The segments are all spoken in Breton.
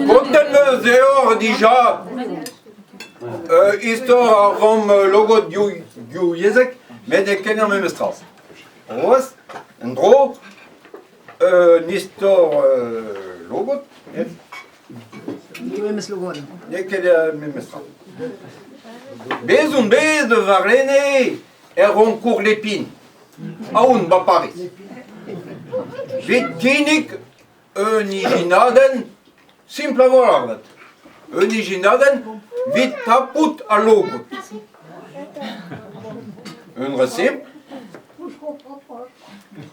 Kontet 'm eus deoc'h dija istor ar vamm logod divyezhek met n'eo ket ar memes tra. C'hoazh, en-dro, un istor logod. N'eo ket ar memes tra. Bez on bet warlene er Goncourt Lépine. Aon 'ba Pariz. Evit kinnig un ijinadenn simpl a-walc'h avat. Un ijinadenn evit tapout al logod. Un dra simpl.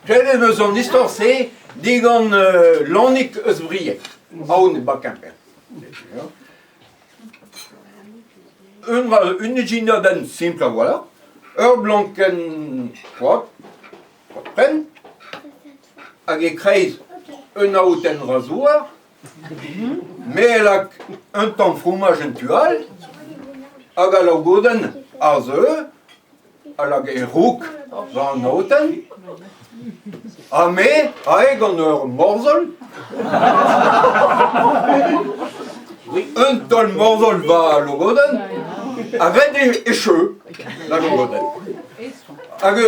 Klevet 'm eus an istor-se digant Lanig eus Brieg, aon 'ba Kemper. Un dra, un ijinadenn simpl a-walc'h, ur blankenn koad, koad prenn, hag e-kreiz un aotenn razouar, me a lak un tamm fromaj en tu all, hag al logodenn a zeu, a lak e rouk war an aotenn, ha me aet gant ur morzhol, un taol morzhol war al logodenn, ha ret eo echu la logodenn. Hag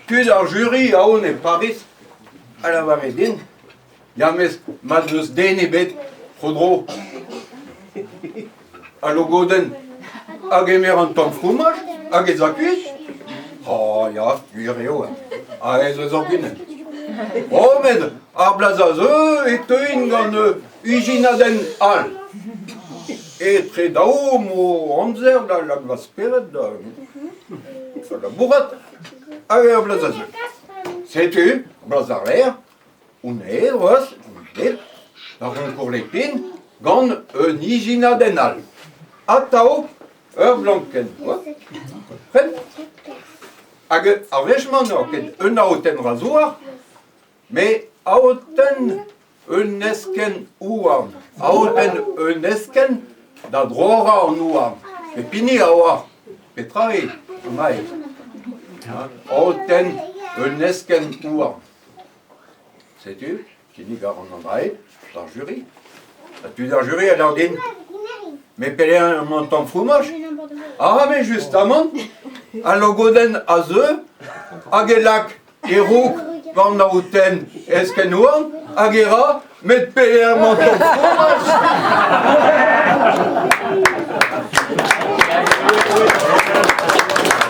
tud ar juri aon e Pariz a lavare din, ya mes ma n'eus den ebet tro-dro al logodenn a gemer an tamm fromaj hag ez a kuit. Oh ya, gwir eo, ha ez eus ur gudenn. Oh met ar bloaz a zeu e teuin gant ijinadenn all. Etre daou 'mo amzer da lak va spered da labourat hag er bloaz a zeu. Setu, bloaz àr-lerc'h, on aet c'hoazh, on bet, da Goncourt-Lépine gant un ijinadenn all. Atav ur blankenn prenn. Hag ar wech-mañ n'eo ket un aotenn razouar, met aotenn un eskenn houarn. Aotenn un eskenn da droc'hañ an houarn. Pep hini a oar petra eo an ael. Aotenn un eskenn houarn. Setu, kinnig a ran an dra-se d'ar juri. Ha tud ar juri a lâr din, met pelec'h emañ an tamm fromaj? Ah, mais justement, al logodenn a zeu hag e lak e rouk war an aotenn eskenn-houarn hag e ra, met pelec'h emañ an tamm fromaj?